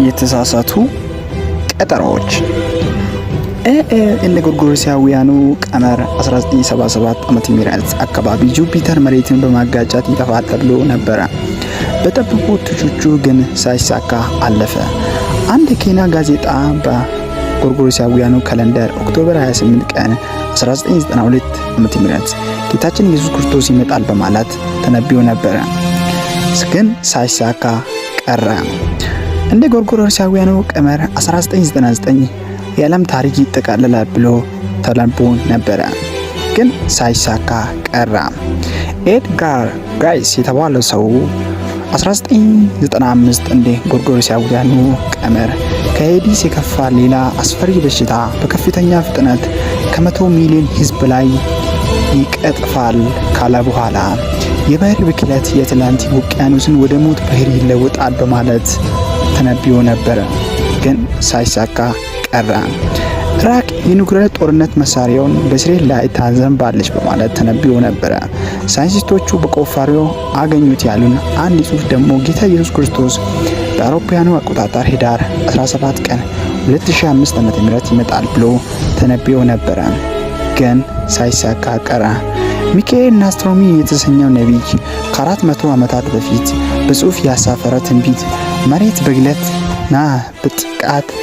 የተሳሳቱ ቀጠሮዎች። እንደ ጎርጎሮሳውያኑ ቀመር 1977 ዓመተ ምህረት አካባቢ ጁፒተር መሬትን በማጋጨት ይጠፋል ተብሎ ነበረ። በጠበብቶቹ ግን ሳይሳካ አለፈ። አንድ የኬንያ ጋዜጣ በጎርጎሮሳውያኑ calendar October 28 ቀን 1992 ዓመተ ምህረት ጌታችን ኢየሱስ ክርስቶስ ይመጣል በማለት ተነብዮ ነበረ። ግን ሳይሳካ ቀረ። እንደ ጎርጎሮሳውያኑ ቀመር 1999 የዓለም ታሪክ ይጠቃለላል ብሎ ተነብዮ ነበረ፣ ግን ሳይሳካ ቀረ። ኤድጋር ጋይስ የተባለው ሰው 1995 እንደ ጎርጎሮሳውያኑ ቀመር ከኤድስ የከፋ ሌላ አስፈሪ በሽታ በከፍተኛ ፍጥነት ከ100 ሚሊዮን ሕዝብ ላይ ይቀጥፋል ካለ በኋላ የባህር ብክለት የአትላንቲክ ውቅያኖስን ወደ ሞት ባህር ይለውጣል በማለት ተነብዮ ነበረ፣ ግን ሳይሳካ ቀረ። ኢራቅ የኒውክሌር ጦርነት መሳሪያውን በእስራኤል ላይ ታዘንባለች በማለት ተነብዮ ነበረ። ሳይንቲስቶቹ በቁፋሮ አገኙት ያሉን አንድ ጽሑፍ ደግሞ ጌታ ኢየሱስ ክርስቶስ በአውሮፓውያኑ አቆጣጠር ህዳር 17 ቀን 2005 ዓ.ም ይመጣል ብሎ ተነብዮ ነበረ፣ ግን ሳይሳካ ቀረ። ሚካኤል ናስትሮሚ የተሰኘው ነቢይ ከ400 ዓመታት በፊት በጽሑፍ ያሰፈረ ትንቢት መሬት በግለትና በጥቃት